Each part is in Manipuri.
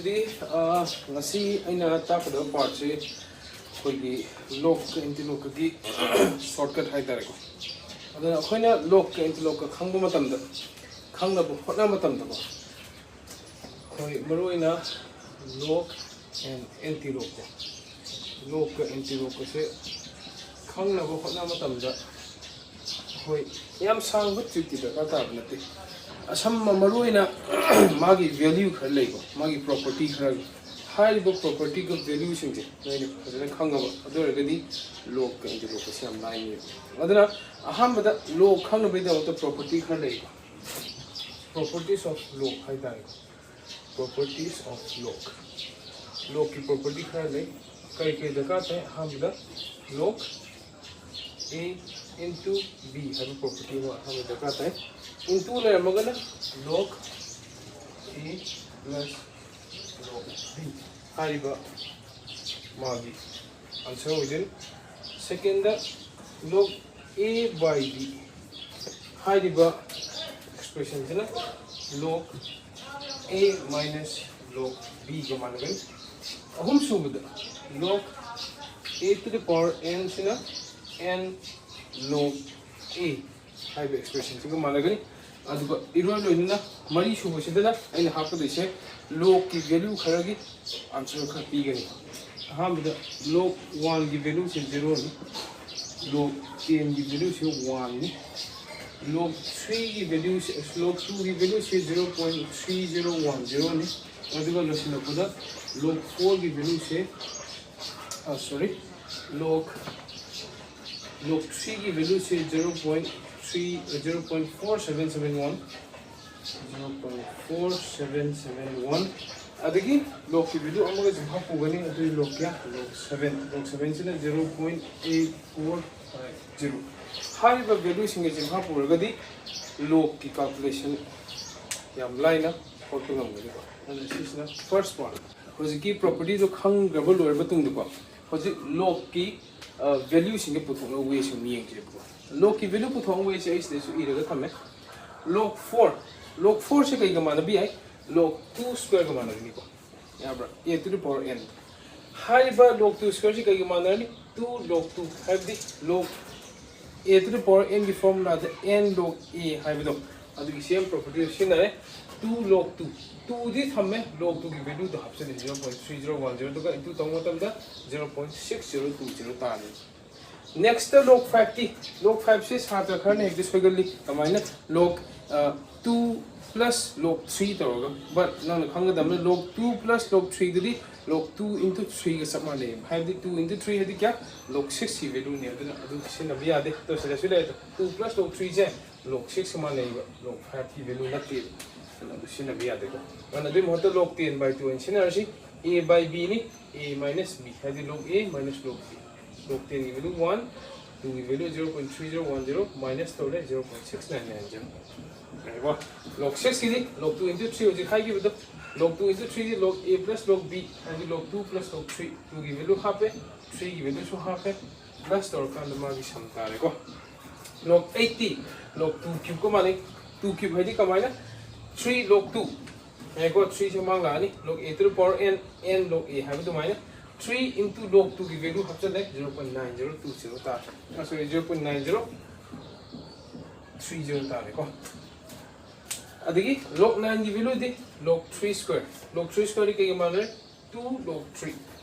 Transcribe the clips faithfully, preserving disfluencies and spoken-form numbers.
ꯗꯤ, ꯑ, ꯉꯁꯤ ꯑꯩꯅ ꯇꯥꯛꯀꯗꯕ ꯄꯥꯔꯠꯁꯤ ꯑꯩꯈꯣꯏꯒꯤ ꯂꯣꯒꯀ ꯑꯦꯟꯇꯤꯂꯣꯒꯀꯒꯤ ꯁꯣꯔꯠꯀꯠ ꯍꯥꯏꯇꯥꯔꯦꯀꯣ꯫ ꯑꯗꯨꯅ ꯑꯩꯈꯣꯏꯅ ꯂꯣꯒꯀ ꯑꯦꯟꯇꯤꯂꯣꯒꯀ ꯈꯪꯕ ꯃꯇꯝꯗ, ꯈꯪꯅꯕ ꯍꯣꯠꯅꯕ ꯃꯇꯝꯗꯀꯣ, ꯑꯩꯈꯣꯏ ꯃꯔꯨꯑꯣꯏꯅ ꯂꯣꯒ ꯑꯦꯟ ꯑꯦꯟꯇꯤꯂꯣꯒꯀꯣ, ꯂꯣꯒꯀ ꯑꯦꯟꯇꯤꯂꯣꯒꯀꯁꯦ ꯈꯪꯅꯕ ꯍꯣꯠꯅꯕ ꯃꯇꯝꯗ ꯑꯩꯈꯣꯏ ꯌꯥꯝ ꯁꯥꯡꯕ ꯇ꯭ꯔꯤꯛꯇꯤ ꯗꯔꯀꯥꯔ ꯇꯥꯕ ꯅꯠꯇꯦ꯫ ꯑꯁꯝꯕ ꯃꯔꯨꯑꯣꯏꯅ ꯃꯥꯒꯤ ꯚꯦꯂ꯭ꯌꯨ ꯈꯔ ꯂꯩꯀꯣ, ꯃꯥꯒꯤ ꯄ꯭ꯔꯣꯄꯔꯇꯤ ꯈꯔ, ꯍꯥꯏꯔꯤꯕ ꯄ꯭ꯔꯣꯄꯔꯇꯤꯒ ꯚꯦꯂ꯭ꯌꯨꯁꯤꯡꯁꯦ ꯅꯣꯏꯅ ꯐꯖꯅ ꯈꯪꯉꯕ, ꯑꯗꯨ ꯑꯣꯏꯔꯒꯗꯤ ꯂꯣꯒꯀ ꯑꯦꯟꯇꯤꯂꯣꯒꯀꯁꯦ ꯌꯥꯝ ꯂꯥꯏꯅꯦꯕ꯫ ꯑꯗꯨꯅ ꯑꯍꯥꯟꯕꯗ ꯂꯣꯒ ꯈꯪꯅꯕꯒꯤꯗꯃꯛꯇ ꯄ꯭ꯔꯣꯄꯔꯇꯤ ꯈꯔ ꯂꯩꯀꯣ, properties of log ꯍꯥꯏꯇꯥꯔꯦꯀꯣ꯫ Properties of log, ꯂꯣꯒꯀꯤ ꯄ꯭ꯔꯣꯄꯔꯇꯤ ꯈꯔ ꯂꯩ꯫ ꯀꯔꯤ ꯀꯔꯤ ꯗꯔꯀꯥꯔ ꯇꯥꯏ? ꯑꯍꯥꯟꯕꯗ ꯂꯣꯒ ꯑꯦ ꯏꯟꯇꯨ ꯕꯤ ꯍꯥꯏꯕ ꯄ꯭ꯔꯣꯄꯔꯇꯤ ꯑꯃ ꯑꯍꯥꯟꯕ ꯗꯔꯀꯥꯔ ꯇꯥꯏ꯫ ꯏꯟꯇꯨ ꯂꯩꯔꯝꯃꯒꯅ log A plus log B ꯍꯥꯏꯔꯤꯕ ꯃꯥꯒꯤ ꯑꯟꯁꯔ ꯑꯣꯏꯗꯣꯏꯅꯤ꯫ Second, log A by B ꯍꯥꯏꯔꯤꯕ ꯑꯦꯛꯁꯄ꯭ꯔꯦꯁꯟꯁꯤꯅ ꯂꯣꯒ ꯑꯦ ꯃꯥꯏꯅꯁ ꯂꯣꯒ ꯕꯤꯒ ꯃꯥꯟꯅꯒꯅꯤ꯫ ꯑꯍꯨꯝꯁꯨꯕꯗ, log A to the power ꯑꯦꯟꯁꯤꯅ ꯑꯦꯟ ꯂꯣꯒ ꯑꯦ ꯍꯥꯏꯕ ꯑꯦꯛꯁꯄ꯭ꯔꯦꯁꯟꯁꯤꯒ ꯃꯥꯟꯅꯒꯅꯤ꯫ ꯑꯗꯨꯒ ꯏꯔꯣꯏ ꯂꯣꯏꯅꯅ ꯃꯔꯤꯁꯨꯕꯁꯤꯗꯅ ꯑꯩꯅ ꯍꯥꯞꯀꯗꯣꯏꯁꯦ ꯂꯣꯒꯀꯤ ꯚꯦꯂ꯭ꯌꯨ ꯈꯔꯒꯤ ꯑꯟꯁꯔ ꯈꯔ ꯄꯤꯒꯅꯤ꯫ ꯑꯍꯥꯟꯕꯗ ꯂꯣꯒ ꯋꯥꯟꯒꯤ ꯚꯦꯂ꯭ꯌꯨꯁꯦ ꯖꯦꯔꯣꯅꯤ, ꯂꯣꯒ ꯇꯦꯟꯒꯤ ꯚꯦꯂ꯭ꯌꯨꯁꯦ ꯋꯥꯟꯅꯤ, ꯂꯣꯒ ꯊ꯭ꯔꯤꯒꯤ ꯚꯦꯂ꯭ꯌꯨꯁꯦ, ꯂꯣꯒ ꯇꯨꯒꯤ ꯚꯦꯂ꯭ꯌꯨꯁꯦ zero point three zero one ꯖꯦꯔꯣꯅꯤ꯫ ꯑꯗꯨꯒ ꯂꯣꯏꯁꯤꯜꯂꯛꯄꯗ ꯂꯣꯒ ꯐꯣꯔꯒꯤ ꯚꯦꯂ꯭ꯌꯨꯁꯦ, ꯁꯣꯔꯤ, ꯂꯣꯒ ꯂꯣꯒ ꯊ꯭ꯔꯤꯒꯤ ꯚꯦꯂ꯭ꯌꯨꯁꯦ zero point three, zero point four seven seven one, zero point four seven seven one. ꯑꯗꯒꯤ ꯂꯣꯒꯀꯤ ꯚꯦꯂ꯭ꯌꯨ ꯑꯃꯒ ꯆꯤꯡꯐꯥ ꯄꯨꯒꯅꯤ, ꯑꯗꯨꯗꯤ ꯂꯣꯒ ꯀꯌꯥ? Log seven. ꯂꯣꯒ ꯁꯚꯦꯟꯁꯤꯅ zero point eight four five zero. ꯍꯥꯏꯔꯤꯕ ꯚꯦꯂ꯭ꯌꯨꯁꯤꯡꯒ ꯆꯤꯡꯐꯥ ꯄꯨꯔꯒꯗꯤ ꯂꯣꯒꯀꯤ ꯀꯥꯜꯀꯨꯂꯦꯁꯟ ꯌꯥꯝ ꯂꯥꯏꯅ ꯍꯣꯠꯄ ꯉꯝꯒꯅꯤꯀꯣ꯫ ꯑꯗꯨꯅ ꯁꯤꯁꯤꯅ ꯐꯥꯔꯁ ꯄꯥꯔꯠ꯫ ꯍꯧꯖꯤꯛꯀꯤ ꯄ꯭ꯔꯣꯄꯔꯇꯤꯗꯣ ꯈꯪꯈ꯭ꯔꯕ ꯂꯣꯏꯔꯕ ꯃꯇꯨꯡꯗꯀꯣ, ꯍꯧꯖꯤꯛ ꯂꯣꯒꯀꯤ ꯚꯦꯂ꯭ꯌꯨꯁꯤꯡꯁꯦ ꯄꯨꯊꯣꯛꯅꯕ ꯋꯦꯁꯦ ꯑꯃꯨꯛ ꯌꯦꯡꯁꯦꯕꯀꯣ꯫ ꯂꯣꯒꯀꯤ ꯚꯦꯂ꯭ꯌꯨ ꯄꯨꯊꯣꯛꯅꯕ ꯋꯦꯁꯦ ꯑꯩ ꯁꯤꯗꯁꯨ ꯏꯔꯒ ꯊꯝꯃꯦ꯫ ꯂꯣꯒ ꯐꯣꯔ, ꯂꯣꯒ ꯐꯣꯔꯁꯦ ꯀꯩꯒ ꯃꯥꯟꯅꯕ ꯌꯥꯏ? ꯂꯣꯒ ꯇꯨ ꯁ꯭ꯀ꯭ꯋꯦꯔꯒ ꯃꯥꯟꯅꯒꯅꯤꯀꯣ꯫ ꯌꯥꯕ꯭ꯔꯥ? A to the power n꯫ ꯍꯥꯏꯔꯤꯕ log two square ꯁꯤ ꯀꯩꯒ ꯃꯥꯟꯅꯔꯅꯤ? Two log two, ꯍꯥꯏꯕꯗꯤ log a to the power n ꯒꯤ formula the n log a ꯍꯥꯏꯕꯗꯣ, ꯑꯗꯨꯒꯤ same property ꯗꯣ ꯁꯤꯖꯤꯟꯅꯔꯦ꯫ Two log two, two ꯗꯤ ꯊꯝꯃꯦ, log two ꯒꯤ value ꯗꯣ ꯍꯥꯞꯆꯤꯜꯂꯦ, zero point three zero one zero, ꯑꯗꯨꯒ into ꯇꯧꯕ ꯃꯇꯝꯗ zero point six zero two zero ꯇꯥꯔꯦ꯫ Next log five T, log five ꯁꯤ ꯁꯥꯇ꯭ꯔ ꯈꯔꯅ ꯍꯦꯛꯇ ꯁꯣꯏꯒꯜꯂꯤ꯫ ꯀꯃꯥꯏꯅ? Log two plus log three ꯇꯧꯔꯒ꯫ But ꯅꯪꯅ ꯈꯪꯒꯗꯕꯅ, log two plus log three ꯗꯨꯗꯤ log two into three ꯒ ꯆꯞ ꯃꯥꯟꯅꯩ꯫ ꯍꯥꯏꯕꯗꯤ two into three ꯍꯥꯏꯗꯤ ꯀꯌꯥ? Log six ꯀꯤ value ꯅꯦ꯫ ꯑꯗꯨꯅ ꯑꯗꯨ ꯁꯤꯖꯤꯟꯅꯕ ꯌꯥꯗꯦ꯫ ꯑꯗꯣ ꯁꯤꯗꯁꯨ ꯂꯩꯔꯦ, two plus log three ꯁꯦ log six ꯀ ꯃꯥꯟꯅꯩꯕ, log five ꯀꯤ value ꯅꯠꯇꯦꯕ꯫ ꯑꯗꯨꯅ ꯑꯗꯨ ꯁꯤꯖꯤꯟꯅꯕ ꯌꯥꯗꯦꯀꯣ꯫ ꯑꯗꯨꯅ ꯑꯗꯨꯒꯤ ꯃꯍꯨꯠꯇ log ten by two ꯑꯣꯏꯅ ꯁꯤꯖꯤꯟꯅꯔꯁꯤ꯫ A by b ꯅꯤ, a minus b ꯍꯥꯏꯗꯤ log a minus log b꯫ Log ten ꯒꯤ value one, two ꯒꯤ value zero point three zero one zero, minus ꯇꯧꯔꯦ zero point six nine nine zero꯫ ꯌꯥꯔꯦꯀꯣ? Log six ꯀꯤꯗꯤ log two into three ꯍꯧꯖꯤꯛ ꯍꯥꯏꯈꯤꯕꯗꯣ, log two into three D log a plus log b ꯍꯥꯏꯗꯤ log two plus log three꯫ Two ꯒꯤ value ꯍꯥꯞꯄꯦ, three ꯒꯤ value ꯁꯨ ꯍꯥꯞꯄꯦ, plus ꯇꯧꯔꯀꯥꯟꯗ ꯃꯥꯒꯤ sum ꯇꯥꯔꯦꯀꯣ꯫ Log eight T log two cube ꯀ ꯃꯥꯟꯅꯩ꯫ Two cube ꯍꯥꯏꯗꯤ ꯀꯃꯥꯏꯅ? Three log two꯫ ꯌꯥꯏꯀꯣ, three ꯁꯦ ꯃꯥꯡ ꯂꯥꯛꯑꯅꯤ, log a to the power n, n log a ꯍꯥꯏꯕ ꯑꯗꯨꯃꯥꯏꯅ꯫ Three into log two ꯒꯤ value ꯍꯥꯞꯆꯜꯂꯦ, zero point nine zero two zero ꯇꯥꯔꯦ꯫ ꯑ, sorry, zero point nine zero three zero ꯇꯥꯔꯦꯀꯣ꯫ ꯑꯗꯒꯤ log nine ꯒꯤ value ꯗꯤ log three square, log three square ꯗꯤ ꯀꯩꯒ ꯃꯥꯟꯅꯔꯦ? Two log three꯫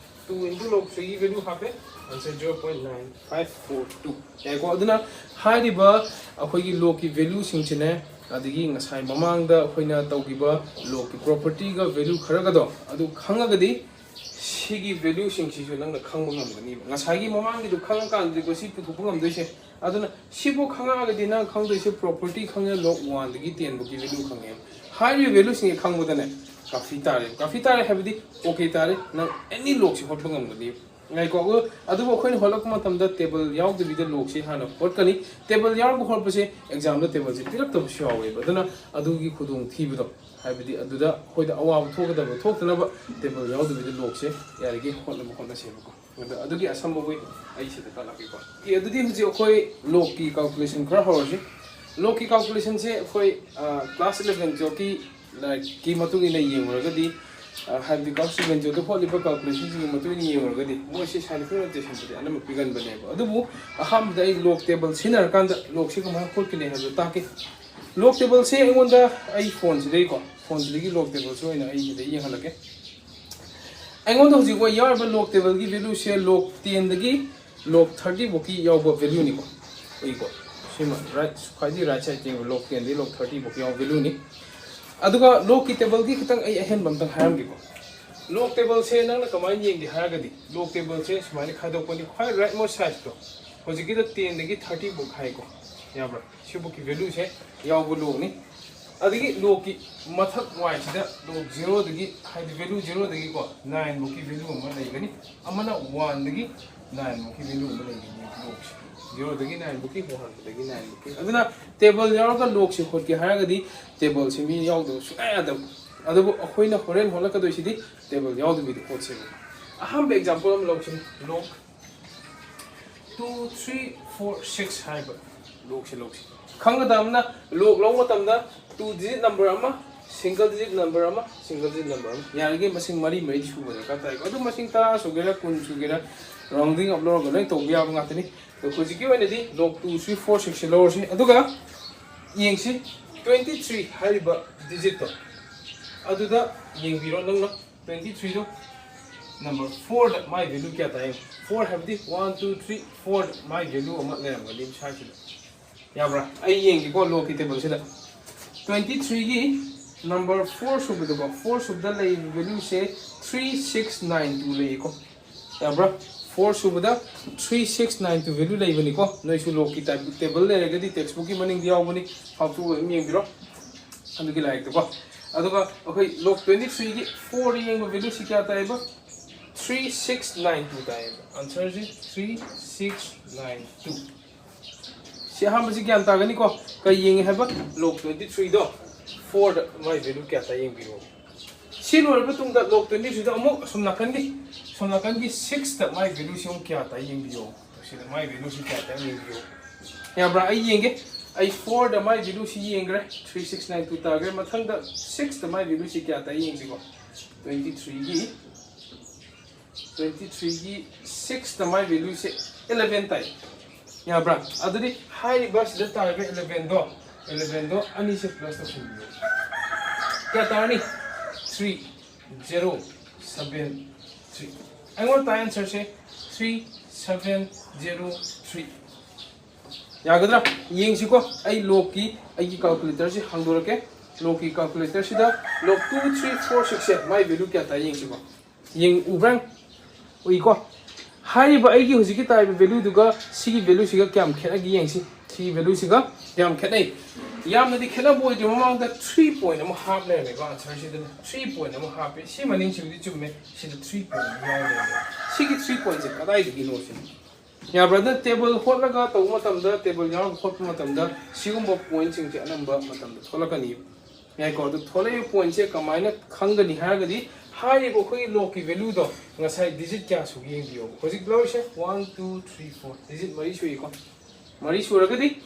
Two into log three ꯒꯤ value ꯍꯥꯞꯄꯦ, answer zero point nine five four two꯫ ꯌꯥꯏꯀꯣ? ꯑꯗꯨꯅ ꯍꯥꯏꯔꯤꯕ ꯑꯩꯈꯣꯏꯒꯤ log ꯀꯤ value ꯁꯤꯡꯁꯤꯅꯦ, ꯑꯗꯒꯤ ꯉꯁꯥꯏ ꯃꯃꯥꯡꯗ ꯑꯩꯈꯣꯏꯅ ꯇꯧꯈꯤꯕ log ꯀꯤ property ꯒ value ꯈꯔꯒꯗꯣ ꯑꯗꯨ ꯈꯪꯉꯒꯗꯤ, ꯁꯤꯒꯤ value ꯁꯤꯡꯁꯤꯁꯨ ꯅꯪꯅ ꯈꯪꯕ ꯉꯝꯒꯅꯤꯕ꯫ ꯉꯁꯥꯏꯒꯤ ꯃꯃꯥꯡꯒꯤꯗꯨ ꯈꯪꯉꯀꯥꯟꯗꯗꯤꯀꯣ ꯁꯤ ꯄꯨꯊꯣꯛꯄ ꯉꯝꯗꯣꯏꯁꯦ꯫ ꯑꯗꯨꯅ ꯁꯤꯕꯨ ꯈꯪꯉꯛꯑꯒꯗꯤ ꯅꯪ ꯈꯪꯗꯣꯏꯁꯦ property ꯈꯪꯉꯦ, log one ꯗꯒꯤ ten ꯐꯥꯎꯒꯤ value ꯈꯪꯉꯦ꯫ ꯍꯥꯏꯔꯤꯕ value ꯁꯤꯡꯁꯦ ꯈꯪꯕꯗꯅꯦ ꯀꯥꯐꯤ ꯇꯥꯔꯦ꯫ ꯀꯥꯐꯤ ꯇꯥꯔꯦ ꯍꯥꯏꯕꯗꯤ okay ꯇꯥꯔꯦ, ꯅꯪ any log ꯁꯤ ꯍꯣꯠꯄ ꯉꯝꯒꯅꯤ꯫ ꯉꯥꯏꯀꯣ, ꯑꯗꯨ-, ꯑꯗꯨꯕꯨ ꯑꯩꯈꯣꯏꯅ ꯍꯣꯠꯂꯛꯄ ꯃꯇꯝꯗ table ꯌꯥꯎꯗꯕꯤꯗ log ꯁꯤ ꯍꯥꯟꯅ ꯍꯣꯠꯀꯅꯤ꯫ Table ꯌꯥꯎꯔꯒ ꯍꯣꯠꯄꯁꯦ exam ꯗ table ꯁꯦ ꯄꯤꯔꯛꯇꯕꯁꯨ ꯌꯥꯎꯋꯦꯕ꯫ ꯑꯗꯨꯅ ꯑꯗꯨꯒꯤ ꯈꯨꯗꯣꯡꯊꯤꯕꯗꯣ, ꯍꯥꯏꯕꯗꯤ ꯑꯗꯨꯗ ꯑꯩꯈꯣꯏꯗ ꯑꯋꯥꯕ ꯊꯣꯛꯀꯗꯕ ꯊꯣꯛꯇꯅꯕ table ꯌꯥꯎꯗꯕꯤꯗ log ꯁꯦ ꯌꯥꯔꯤꯈꯩ ꯍꯣꯠꯅꯕ ꯍꯣꯠꯅꯁꯦꯕꯀꯣ꯫ ꯑꯗ ꯑꯗꯨꯒꯤ ꯑꯁꯝꯕ way ꯑꯩ ꯁꯤꯗ ꯇꯥꯛꯂꯛꯀꯦꯀꯣ꯫ ꯑꯦ, ꯑꯗꯨꯗꯤ ꯍꯧꯖꯤꯛ ꯑꯩꯈꯣꯏ log ꯀꯤ calculation ꯈꯔ ꯍꯧꯔꯁꯤ꯫ Log ꯀꯤ calculation ꯁꯦ ꯑꯩꯈꯣꯏ, ꯑ, class eleven twelve ꯀꯤ ꯂꯥꯏꯔꯤꯛꯀꯤ ꯃꯇꯨꯡ ꯏꯟꯅ ꯌꯦꯡꯉꯨꯔꯒꯗꯤ, ꯑ, ꯍꯥꯏꯕꯗꯤ ꯒꯥꯎꯁ ꯏꯚꯦꯟꯖꯣꯗ ꯍꯣꯠꯂꯤꯕ ꯀꯥꯜꯀꯨꯂꯦꯁꯟꯁꯤꯡꯒꯤ ꯃꯇꯨꯡ ꯏꯟꯅ ꯌꯦꯡꯉꯨꯔꯒꯗꯤ ꯃꯣꯏꯁꯤ ꯁꯥꯏꯟ ꯈꯔ ꯅꯣꯇꯦꯁꯟꯕꯨꯗꯤ ꯑꯅꯝꯕ ꯄꯤꯒꯟꯕꯅꯦꯕ꯫ ꯑꯗꯨꯕꯨ ꯑꯍꯥꯟꯕꯗ ꯑꯩ ꯂꯣꯛ ꯇꯦꯕꯜ ꯁꯤꯖꯤꯟꯅꯔꯀꯥꯟꯗ ꯂꯣꯛꯁꯤ ꯀꯃꯥꯏꯅ ꯍꯣꯠꯀꯅꯤ ꯍꯥꯏꯕꯗꯣ ꯇꯥꯛꯀꯦ꯫ ꯂꯣꯛ ꯇꯦꯕꯜꯁꯦ ꯑꯩꯉꯣꯟꯗ, ꯑꯩ ꯐꯣꯟꯁꯤꯗꯒꯤꯀꯣ, ꯐꯣꯟꯁꯤꯗꯒꯤ ꯂꯣꯛ ꯇꯦꯕꯜꯁꯦ ꯑꯣꯏꯅ ꯑꯩ ꯁꯤꯗ ꯌꯦꯡꯍꯜꯂꯛꯀꯦ꯫ ꯑꯩꯉꯣꯟꯗ ꯍꯧꯖꯤꯛ ꯑꯣꯏ ꯌꯥꯎꯔꯤꯕ ꯂꯣꯛ ꯇꯦꯕꯜꯒꯤ ꯚꯦꯂꯨꯁꯦ ꯂꯣꯛ ꯇꯦꯟꯗꯒꯤ ꯂꯣꯛ ꯊꯥꯔꯇꯤ ꯐꯥꯎꯀꯤ ꯌꯥꯎꯕ ꯚꯦꯂꯨꯅꯤꯀꯣ꯫ ꯑꯩꯀꯣ, ꯁꯤꯃ ꯔꯥꯏꯠ, ꯈ꯭ꯋꯥꯏꯗꯒꯤ ꯔꯥꯏꯠ ꯁꯥꯏꯗ ꯌꯦꯡꯕ ꯂꯣꯛ ꯇꯦꯟꯗꯒꯤ ꯂꯣꯛ ꯊꯥꯔꯇꯤ ꯐꯥꯎꯀꯤ ꯌꯥꯎꯕ ꯚꯦꯂꯨꯅꯤ꯫ ꯑꯗꯨꯒ ꯂꯣꯛꯀꯤ ꯇꯦꯕꯜꯒꯤ ꯈꯤꯇꯪ ꯑꯩ ꯑꯍꯦꯟꯕ ꯑꯝꯇꯪ ꯍꯥꯏꯔꯝꯒꯦꯀꯣ꯫ ꯂꯣꯛ ꯇꯦꯕꯜꯁꯦ ꯅꯪꯅ ꯀꯃꯥꯏꯅ ꯌꯦꯡꯒꯦ ꯍꯥꯏꯔꯒꯗꯤ, ꯂꯣꯛ ꯇꯦꯕꯜꯁꯦ ꯁꯨꯃꯥꯏꯅ ꯈꯥꯏꯗꯣꯛꯄꯅꯤ꯫ ꯈ꯭ꯋꯥꯏ ꯔꯥꯏꯠ ꯃꯣꯁ ꯁꯥꯏꯗꯇꯣ, ꯍꯧꯖꯤꯛꯀꯤꯗ ꯇꯦꯟꯗꯒꯤ ꯊꯥꯔꯇꯤ ꯐꯥꯎ ꯍꯥꯏꯀꯣ, ꯌꯥꯕ꯭ꯔꯥ? ꯁꯤꯕꯨꯛꯀꯤ ꯚꯦꯂꯨꯁꯦ ꯌꯥꯎꯕ ꯂꯣꯛꯅꯤ꯫ ꯑꯗꯒꯤ ꯂꯣꯛꯀꯤ ꯃꯊꯛ ꯋꯥꯏꯁꯤꯗ ꯂꯣꯛ ꯖꯦꯔꯣꯗꯒꯤ, ꯍꯥꯏꯗꯤ ꯚꯦꯂꯨ ꯖꯦꯔꯣꯗꯒꯤꯀꯣ ꯅꯥꯏꯟ ꯐꯥꯎꯀꯤ ꯚꯦꯂꯨ ꯑꯃ ꯂꯩꯒꯅꯤ, ꯑꯃꯅ ꯋꯥꯟꯗꯒꯤ ꯅꯥꯏꯟ ꯐꯥꯎꯀꯤ ꯚꯦꯂꯨ ꯑꯃ ꯂꯩꯒꯅꯤ ꯂꯣꯛꯁꯦ꯫ ꯖꯦꯔꯣꯗꯒꯤ ꯅꯥꯏꯟ ꯐꯥꯎꯀꯤ, ꯋꯥꯟꯗꯒꯤ ꯅꯥꯏꯟ ꯐꯥꯎꯀꯤ꯫ ꯑꯗꯨꯅ ꯇꯦꯕꯜ ꯌꯥꯎꯔꯒ ꯂꯣꯛꯁꯦ ꯍꯣꯠꯀꯦ ꯍꯥꯏꯔꯒꯗꯤ ꯇꯦꯕꯜꯁꯦ ꯃꯤ ꯌꯥꯎꯗꯕ ꯁꯨꯡꯌꯥ ꯌꯥꯗꯕ꯫ ꯑꯗꯨꯕꯨ ꯑꯩꯈꯣꯏꯅ ꯍꯣꯔꯦꯟ ꯍꯣꯠꯂꯛꯀꯗꯣꯏꯁꯤꯗꯤ ꯇꯦꯕꯜ ꯌꯥꯎꯗꯕꯤꯗ ꯍꯣꯠꯁꯦꯕ꯫ ꯑꯍꯥꯟꯕ ꯑꯦꯛꯖꯥꯝꯄꯜ ꯑꯃ ꯂꯧꯁꯤꯅꯦ, ꯂꯣꯛ ꯇꯨ ꯊ꯭ꯔꯤ ꯐꯣꯔ ꯁꯤꯛꯁ ꯍꯥꯏꯕ ꯂꯣꯛꯁꯦ ꯂꯧꯁꯤ꯫ ꯈꯪꯒꯗꯕꯅ, ꯂꯣꯛ ꯂꯧꯕ ꯃꯇꯝꯗ ꯇꯨ ꯗꯤꯖꯤꯠ ꯅꯝꯕꯔ ꯑꯃ, ꯁꯤꯡꯒꯜ ꯗꯤꯖꯤꯠ ꯅꯝꯕꯔ ꯑꯃ, ꯁꯤꯡꯒꯜ ꯗꯤꯖꯤꯠ ꯅꯝꯕꯔ ꯑꯃ, ꯌꯥꯔꯤꯈꯩ ꯃꯁꯤꯡ ꯃꯔꯤ ꯃꯔꯤꯗꯤ ꯁꯨꯕ ꯗꯔꯀꯥꯔ ꯇꯥꯏꯀꯣ꯫ ꯑꯗꯨ ꯃꯁꯤꯡ ꯇꯔꯥ ꯁꯨꯒꯦꯔꯥ, ꯀꯨꯟ ꯁꯨꯒꯦꯔꯥ, ꯔꯥꯎꯟꯗꯤꯡ ꯑꯞ ꯂꯧꯔꯒ ꯂꯣꯏ ꯇꯧꯕ ꯌꯥꯕ ꯉꯥꯛꯇꯅꯤ꯫ ꯑꯗꯣ ꯍꯧꯖꯤꯛꯀꯤ ꯑꯣꯏꯅꯗꯤ ꯂꯣꯛ ꯇꯨ ꯊ꯭ꯔꯤ ꯐꯣꯔ ꯁꯤꯛꯁꯁꯦ ꯂꯧꯔꯁꯤ꯫ ꯑꯗꯨꯒ ꯌꯦꯡꯁꯤ, ꯇ꯭ꯋꯦꯟꯇꯤ ꯊ꯭ꯔꯤ ꯍꯥꯏꯔꯤꯕ ꯗꯤꯖꯤꯠꯇꯣ ꯑꯗꯨꯗ ꯌꯦꯡꯕꯤꯔꯣ ꯅꯪꯅ꯫ ꯇ꯭ꯋꯦꯟꯇꯤ ꯊ꯭ꯔꯤꯗꯣ ꯅꯝꯕꯔ ꯐꯣꯔꯗ ꯃꯥꯏ ꯚꯦꯂꯨ ꯀꯌꯥ ꯇꯥꯏ? ꯐꯣꯔ ꯍꯥꯏꯕꯗꯤ ꯋꯥꯟ, ꯇꯨ, ꯊ꯭ꯔꯤ, ꯐꯣꯔꯗ ꯃꯥꯏ ꯚꯦꯂꯨ ꯑꯃ ꯂꯩꯔꯝꯒꯅꯤ ꯁꯥꯏꯁꯤꯗ꯫ ꯌꯥꯕ꯭ꯔꯥ? ꯑꯩ ꯌꯦꯡꯒꯦꯀꯣ ꯂꯣꯛꯀꯤ ꯇꯦꯕꯜꯁꯤꯗ꯫ ꯇ꯭ꯋꯦꯟꯇꯤ ꯊ꯭ꯔꯤꯒꯤ ꯅꯝꯕꯔ ꯐꯣꯔ ꯁꯨꯕꯗꯀꯣ, ꯐꯣꯔ ꯁꯨꯕꯗ ꯂꯩꯔꯤꯕ ꯚꯦꯂꯨꯁꯦ ꯊ꯭ꯔꯤ ꯁꯤꯛꯁ ꯅꯥꯏꯟ ꯇꯨ ꯂꯩꯌꯦꯀꯣ꯫ ꯌꯥꯕ꯭ꯔꯥ? ꯐꯣꯔ ꯁꯨꯕꯗ three six nine two value ꯂꯩꯕꯅꯤꯀꯣ꯫ ꯅꯣꯏꯁꯨ ꯂꯣꯛꯀꯤ ꯇꯥꯏꯞ ꯇꯦꯕꯜ ꯂꯩꯔꯒꯗꯤ ꯇꯦꯛꯁꯕꯨꯛꯀꯤ ꯃꯅꯤꯡꯗ ꯌꯥꯎꯕꯅꯤ, ꯐꯥꯛꯇꯣꯛꯑꯒ ꯑꯗꯨꯝ ꯌꯦꯡꯕꯤꯔꯣ ꯑꯗꯨꯒꯤ ꯂꯥꯏꯔꯤꯛꯇꯨꯀꯣ꯫ ꯑꯗꯨꯒ ꯑꯩꯈꯣꯏ ꯂꯣꯛ ꯇ꯭ꯋꯦꯟꯇꯤ ꯊ꯭ꯔꯤꯒꯤ ꯐꯣꯔ ꯌꯦꯡꯕ ꯚꯦꯂꯨꯁꯤ ꯀꯌꯥ ꯇꯥꯏꯌꯦꯕ? ꯊ꯭ꯔꯤ ꯁꯤꯛꯁ ꯅꯥꯏꯟ ꯇꯨ ꯇꯥꯏꯌꯦꯕ꯫ ꯑꯟꯁꯔꯁꯤ ꯊ꯭ꯔꯤ ꯁꯤꯛꯁ ꯅꯥꯏꯟ ꯇꯨ꯫ ꯁꯤ ꯑꯍꯥꯟꯕꯁꯤ ꯒ꯭ꯌꯥꯟ ꯇꯥꯒꯅꯤꯀꯣ, ꯀꯔꯤ ꯌꯦꯡꯉꯦ ꯍꯥꯏꯕ? ꯂꯣꯛ ꯇ꯭ꯋꯦꯟꯇꯤ ꯊ꯭ꯔꯤꯗꯣ ꯐꯣꯔꯗ ꯃꯥꯏ ꯚꯦꯂꯨ ꯀꯌꯥ ꯇꯥꯏ ꯌꯦꯡꯕꯤꯔꯣ꯫ ꯁꯤ ꯂꯣꯏꯔꯕ ꯃꯇꯨꯡꯗ ꯂꯣꯛ ꯇ꯭ꯋꯦꯟꯇꯤ ꯊ꯭ꯔꯤꯗ ꯑꯃꯨꯛ ꯑꯁꯣꯝ ꯅꯥꯀꯟꯒꯤ, ꯁꯣꯝ ꯅꯥꯀꯟꯒꯤ ꯁꯤꯛꯁꯇ ꯃꯥꯏ ꯚꯦꯂꯨꯁꯤ ꯑꯃꯨꯛ ꯀꯌꯥ ꯇꯥꯏ ꯌꯦꯡꯕꯤꯌꯣ꯫ ꯁꯤꯗ ꯃꯥꯏ ꯚꯦꯂꯨꯁꯤ ꯀꯌꯥ ꯇꯥꯏ ꯌꯦꯡꯕꯤꯌꯣ꯫ ꯌꯥꯕ꯭ꯔꯥ? ꯑꯩ ꯌꯦꯡꯒꯦ꯫ ꯑꯩ ꯐꯣꯔꯗ ꯃꯥꯏ ꯚꯦꯂꯨꯁꯤ ꯌꯦꯡꯈ꯭ꯔꯦ, ꯊ꯭ꯔꯤ ꯁꯤꯛꯁ ꯅꯥꯏꯟ ꯇꯨ ꯇꯥꯈ꯭ꯔꯦ꯫ ꯃꯊꯪꯗ ꯁꯤꯛꯁꯇ ꯃꯥꯏ ꯚꯦꯂꯨꯁꯤ ꯀꯌꯥ ꯇꯥꯏ ꯌꯦꯡꯁꯤꯀꯣ꯫ ꯇ꯭ꯋꯦꯟꯇꯤ ꯊ꯭ꯔꯤꯒꯤ ꯇ꯭ꯋꯦꯟꯇꯤ ꯊ꯭ꯔꯤꯒꯤ ꯁꯤꯛꯁꯇ ꯃꯥꯏ ꯚꯦꯂꯨꯁꯦ ꯏꯂꯚꯦꯟ ꯇꯥꯏ꯫ ꯌꯥꯕ꯭ꯔꯥ? ꯑꯗꯨꯗꯤ ꯍꯥꯏꯔꯤꯕ ꯁꯤꯗ ꯇꯥꯔꯤꯕ ꯏꯂꯚꯦꯟꯗꯣ, ꯏꯂꯚꯦꯟꯗꯣ ꯑꯅꯤꯁꯦ ꯄ꯭ꯂꯁ ꯇꯧꯁꯤꯟꯕꯤꯌꯨ꯫ ꯀꯌꯥ ꯇꯥꯔꯅꯤ? Three zero seven three. ꯑꯩꯉꯣꯟꯗ ꯇꯥꯏ ꯑꯟꯁꯔꯁꯦ ꯊ꯭ꯔꯤ ꯁꯚꯦꯟ ꯖꯦꯔꯣ ꯊ꯭ꯔꯤ꯫ ꯌꯥꯒꯗ꯭ꯔꯥ? ꯌꯦꯡꯁꯤꯀꯣ꯫ ꯑꯩ ꯂꯣꯛꯀꯤ ꯑꯩꯒꯤ ꯀꯥꯜꯀꯨꯂꯦꯇꯔꯁꯤ ꯍꯥꯡꯗꯣꯔꯛꯀꯦ꯫ ꯂꯣꯛꯀꯤ ꯀꯥꯜꯀꯨꯂꯦꯇꯔꯁꯤꯗ ꯂꯣꯛ ꯇꯨ ꯊ꯭ꯔꯤ ꯐꯣꯔ ꯁꯤꯛꯁꯁꯦ ꯃꯥꯏ ꯚꯦꯂꯨ ꯀꯌꯥ ꯇꯥꯏ ꯌꯦꯡꯁꯤꯀꯣ꯫ ꯌꯦꯡ ꯎꯕ꯭ꯔꯥ? ꯎꯏꯀꯣ꯫ ꯍꯥꯏꯔꯤꯕ ꯑꯩꯒꯤ ꯍꯧꯖꯤꯛꯀꯤ ꯇꯥꯔꯤꯕ ꯚꯦꯂꯨꯗꯨꯒ ꯁꯤꯒꯤ ꯚꯦꯂꯨꯁꯤꯒ ꯀꯌꯥꯝ ꯈꯦꯠꯅꯒꯦ ꯌꯦꯡꯁꯤ꯫ ꯁꯤꯒꯤ ꯚꯦꯂꯨꯁꯤꯒ ꯀꯌꯥꯝ ꯈꯦꯠꯅꯩ? ꯌꯥꯝꯅꯗꯤ ꯈꯦꯠꯅꯕ ꯑꯣꯏꯗ꯭ꯔꯤ꯫ ꯃꯃꯥꯡꯗ ꯊ꯭ꯔꯤ ꯄꯣꯏꯟ ꯑꯃ ꯍꯥꯞ ꯂꯩꯔꯝꯃꯦꯀꯣ ꯑꯟꯁꯔꯁꯤꯗꯅ꯫ ꯊ꯭ꯔꯤ ꯄꯣꯏꯟ ꯑꯃ ꯍꯥꯞꯄꯦ꯫ ꯁꯤ ꯃꯅꯤꯡꯁꯤꯕꯨꯗꯤ ꯆꯨꯝꯃꯦ꯫ ꯁꯤꯗ ꯊ꯭ꯔꯤ ꯄꯣꯏꯟ ꯑꯃ ꯌꯥꯎ ꯂꯩꯔꯝꯃꯦ꯫ ꯁꯤꯒꯤ ꯊ꯭ꯔꯤ ꯄꯣꯏꯟꯁꯦ ꯀꯗꯥꯏꯗꯒꯤꯅꯣ ꯁꯤꯅꯤ꯫ ꯌꯥꯕ꯭ꯔꯥ? ꯑꯗꯨꯅ ꯇꯦꯕꯜ ꯍꯣꯠꯂꯒ ꯇꯧꯕ ꯃꯇꯝꯗ, ꯇꯦꯕꯜ ꯌꯥꯎꯔꯒ ꯍꯣꯠꯄ ꯃꯇꯝꯗ ꯁꯤꯒꯨꯝꯕ ꯄꯣꯏꯟꯁꯤꯡꯁꯦ ꯑꯅꯝꯕ ꯃꯇꯝꯗ ꯊꯣꯛꯂꯛꯀꯅꯤ꯫ ꯌꯥꯏꯀꯣ? ꯑꯗꯨ ꯊꯣꯛꯂꯛꯏꯕ ꯄꯣꯏꯟꯁꯦ ꯀꯃꯥꯏꯅ ꯈꯪꯒꯅꯤ ꯍꯥꯏꯔꯒꯗꯤ, ꯍꯥꯏꯔꯤꯕ ꯑꯩꯈꯣꯏꯒꯤ ꯂꯣꯛꯀꯤ ꯚꯦꯂꯨꯗꯣ ꯉꯁꯥꯏ ꯗꯤꯖꯤꯠ ꯀꯌꯥ ꯁꯨꯒꯦ ꯌꯦꯡꯕꯤꯌꯣ꯫ ꯍꯧꯖꯤꯛ ꯂꯧꯔꯤꯁꯦ one, two, three, four, digit ꯃꯔꯤ ꯁꯨꯏꯀꯣ꯫ ꯃꯔꯤ ꯁꯨꯔꯒꯗꯤ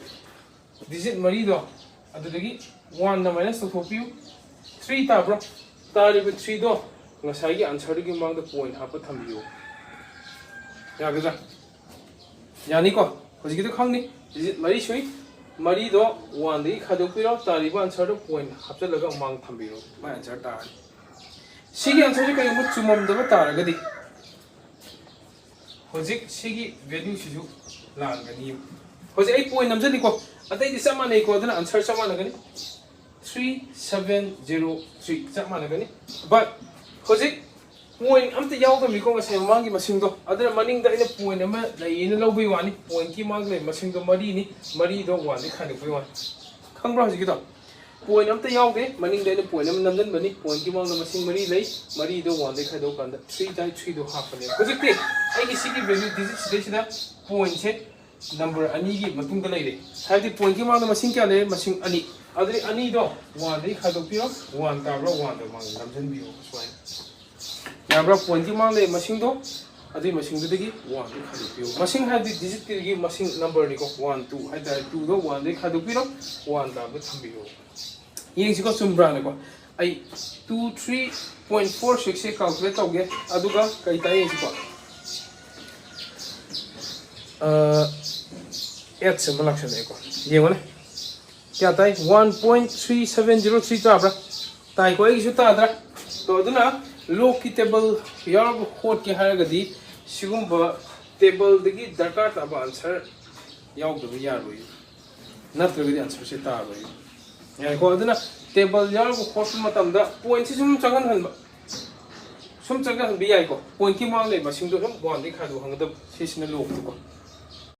ꯗꯤꯖꯤꯠ ꯃꯔꯤꯗꯣ ꯑꯗꯨꯗꯒꯤ ꯋꯥꯟꯅ ꯃꯥꯏꯅꯁ ꯇꯧꯊꯣꯛꯄꯤꯌꯨ꯫ ꯊ꯭ꯔꯤ ꯇꯥꯕ꯭ꯔꯣ? ꯇꯥꯔꯤꯕ ꯊ꯭ꯔꯤꯗꯣ ꯉꯁꯥꯏꯒꯤ ꯑꯟꯁꯔꯗꯨꯒꯤ ꯃꯃꯥꯡꯗ ꯄꯣꯏꯟ ꯍꯥꯞꯄ ꯊꯝꯕꯤꯌꯨ꯫ ꯌꯥꯒꯗ꯭ꯔꯥ? ꯌꯥꯅꯤꯀꯣ? ꯍꯧꯖꯤꯛꯀꯤꯗꯣ ꯈꯪꯅꯤ꯫ ꯗꯤꯖꯤꯠ ꯃꯔꯤ ꯁꯨꯏ꯫ ꯃꯔꯤꯗꯣ ꯋꯥꯟꯗꯒꯤ ꯈꯥꯏꯗꯣꯛꯄꯤꯔꯣ꯫ ꯇꯥꯔꯤꯕ ꯑꯟꯁꯔꯗꯣ ꯄꯣꯏꯟ ꯍꯥꯞꯆꯤꯜꯂꯒ ꯃꯃꯥꯡ ꯊꯝꯕꯤꯔꯣ꯫ ꯃꯥꯏ ꯑꯟꯁꯔ ꯇꯥꯔꯅꯤ꯫ ꯁꯤꯒꯤ ꯑꯟꯁꯔꯁꯦ ꯀꯔꯤꯒꯨꯝꯕ ꯆꯨꯝꯃꯝꯗꯕ ꯇꯥꯔꯒꯗꯤ ꯍꯧꯖꯤꯛ ꯁꯤꯒꯤ ꯚꯦꯂꯨꯁꯤꯁꯨ ꯂꯥꯟꯒꯅꯤ꯫ ꯍꯧꯖꯤꯛ ꯑꯩ ꯄꯣꯏꯟ ꯅꯝꯖꯅꯤꯀꯣ, ꯑꯇꯩꯗꯤ ꯆꯞ ꯃꯥꯟꯅꯩꯀꯣ, ꯑꯗꯨꯅ ꯑꯟꯁꯔ ꯆꯞ ꯃꯥꯟꯅꯒꯅꯤ꯫ ꯊ꯭ꯔꯤ ꯁꯚꯦꯟ ꯖꯦꯔꯣ ꯊ꯭ꯔꯤ ꯆꯞ ꯃꯥꯟꯅꯒꯅꯤ꯫ But ꯍꯧꯖꯤꯛ ꯄꯣꯏꯟ ꯑꯝꯇ ꯌꯥꯎꯗꯕꯅꯤꯀꯣ ꯉꯁꯥꯏ ꯃꯃꯥꯡꯒꯤ ꯃꯁꯤꯡꯗꯣ꯫ ꯑꯗꯨꯅ ꯃꯅꯤꯡꯗ ꯑꯩꯅ ꯄꯣꯏꯟ ꯑꯃ ꯂꯩꯌꯦꯅ ꯂꯧꯕꯩ ꯋꯥꯅꯤ꯫ ꯄꯣꯏꯟꯀꯤ ꯃꯃꯥꯡꯗ ꯂꯩꯕ ꯃꯁꯤꯡꯗꯣ ꯃꯔꯤꯅꯤ, ꯃꯔꯤꯗꯣ ꯋꯥꯟꯗꯒꯤ ꯈꯥꯏꯗꯣꯛꯄꯩ ꯋꯥꯅꯤ꯫ ꯈꯪꯕ꯭ꯔꯣ ꯍꯧꯖꯤꯛꯀꯤꯗꯣ? ꯄꯣꯏꯟ ꯑꯝꯇ ꯌꯥꯎꯗꯦ, ꯃꯅꯤꯡꯗ ꯑꯩꯅ ꯄꯣꯏꯟ ꯑꯃ ꯅꯝꯖꯟꯕꯅꯤ꯫ ꯄꯣꯏꯟꯀꯤ ꯃꯃꯥꯡꯗ ꯃꯁꯤꯡ ꯃꯔꯤ ꯂꯩ, ꯃꯔꯤꯗꯣ ꯋꯥꯟꯗꯒꯤ ꯈꯥꯏꯗꯣꯛꯑꯀꯥꯟꯗ ꯊ꯭ꯔꯤ ꯇꯥꯏ, ꯊ꯭ꯔꯤꯗꯣ ꯍꯥꯞꯄꯅꯦ꯫ ꯍꯧꯖꯤꯛꯇꯤ ꯑꯩꯒꯤ ꯁꯤꯒꯤ ꯚꯦꯂ꯭ꯌꯨ ꯗꯤꯖꯤꯠ ꯁꯤꯗꯩꯁꯤꯗ ꯄꯣꯏꯟꯁꯦ ꯅꯝꯕꯔ ꯑꯅꯤꯒꯤ ꯃꯇꯨꯡꯗ ꯂꯩꯔꯦ꯫ ꯍꯥꯏꯕꯗꯤ ꯄꯣꯏꯟꯀꯤ ꯃꯃꯥꯡꯗ ꯃꯁꯤꯡ ꯀꯌꯥ ꯂꯩꯔꯦ? ꯃꯁꯤꯡ ꯑꯅꯤ꯫ ꯑꯗꯨꯗꯤ ꯑꯅꯤꯗꯣ ꯋꯥꯟꯗꯒꯤ ꯈꯥꯏꯗꯣꯛꯄꯤꯔꯣ, ꯋꯥꯟ ꯇꯥꯕ꯭ꯔꯥ? ꯋꯥꯟꯗꯣ ꯃꯃꯥꯡꯗ ꯅꯝꯖꯟꯕꯤꯌꯣ ꯁꯨꯃꯥꯏꯅ꯫ ꯌꯥꯕ꯭ꯔꯥ? ꯄꯣꯏꯟꯀꯤ ꯃꯃꯥꯡ ꯂꯩꯕ ꯃꯁꯤꯡꯗꯣ, ꯑꯗꯨꯒꯤ ꯃꯁꯤꯡꯗꯨꯗꯒꯤ ꯋꯥꯟꯗꯨ ꯈꯥꯏꯗꯣꯛꯄꯤꯌꯨ꯫ ꯃꯁꯤꯡ ꯍꯥꯏꯕꯗꯤ ꯗꯤꯖꯤꯠꯀꯤ ꯃꯁꯤꯡ ꯅꯝꯕꯔꯅꯤꯀꯣ, ꯋꯥꯟ, ꯇꯨ ꯍꯥꯏꯇꯥꯔꯦ꯫ ꯇꯨꯗꯣ ꯋꯥꯟꯗꯒꯤ ꯈꯥꯏꯗꯣꯛꯄꯤꯔꯣ, ꯋꯥꯟ ꯇꯥꯕꯗ ꯊꯝꯕꯤꯌꯣ꯫ ꯌꯦꯡꯁꯤꯀꯣ, ꯆꯨꯝꯕ꯭ꯔꯥꯅꯀꯣ꯫ ꯑꯩ ꯇꯨ ꯊ꯭ꯔꯤ ꯄꯣꯏꯟ ꯐꯣꯔ ꯁꯤꯛꯁꯁꯦ ꯀꯥꯜꯀꯨꯂꯦꯠ ꯇꯧꯒꯦ꯫ ꯑꯗꯨꯒ ꯀꯩ ꯇꯥꯏ ꯌꯦꯡꯁꯤꯀꯣ꯫ ꯑꯦꯠꯁꯦ ꯑꯃ ꯂꯥꯛꯁꯜꯂꯛꯑꯦꯀꯣ꯫ ꯌꯦꯡꯉꯨꯅꯦ꯫ ꯀꯌꯥ ꯇꯥꯏ? One point three seven zero three ꯇꯥꯕ꯭ꯔꯥ? ꯇꯥꯏꯀꯣ꯫ ꯑꯩꯒꯤꯁꯨ ꯇꯥꯗ꯭ꯔꯥ? ꯇꯣ, ꯑꯗꯨꯅ ꯂꯣꯛꯀꯤ ꯇꯦꯕꯜ ꯌꯥꯎꯔꯒ ꯍꯣꯠꯀꯦ ꯍꯥꯏꯔꯒꯗꯤ ꯁꯤꯒꯨꯝꯕ ꯇꯦꯕꯜꯗꯒꯤ ꯗꯔꯀꯥꯔ ꯇꯥꯕ ꯑꯟꯁꯔ ꯌꯥꯎꯗꯕ ꯌꯥꯔꯣꯏ, ꯅꯠꯇ꯭ꯔꯒꯗꯤ ꯑꯟꯁꯔꯁꯦ ꯇꯥꯔꯣꯏ꯫ ꯌꯥꯏꯀꯣ꯫ ꯑꯗꯨꯅ ꯇꯦꯕꯜ ꯌꯥꯎꯔꯒ ꯍꯣꯠꯄ ꯃꯇꯝꯗ ꯄꯣꯏꯟꯁꯦ ꯁꯨꯝ ꯆꯪꯍꯟꯍꯟꯕ, ꯁꯨꯝ ꯆꯪꯍꯟꯕ ꯌꯥꯏꯀꯣ꯫ ꯄꯣꯏꯟꯀꯤ ꯃꯥꯡ ꯂꯩꯕꯁꯤꯡꯗꯣ ꯁꯨꯝ ꯋꯥꯟꯗꯒꯤ ꯈꯥꯏꯗꯣꯛꯍꯟꯒꯗꯕ꯫ ꯁꯤꯁꯤꯅ ꯂꯣꯛꯇꯀꯣ꯫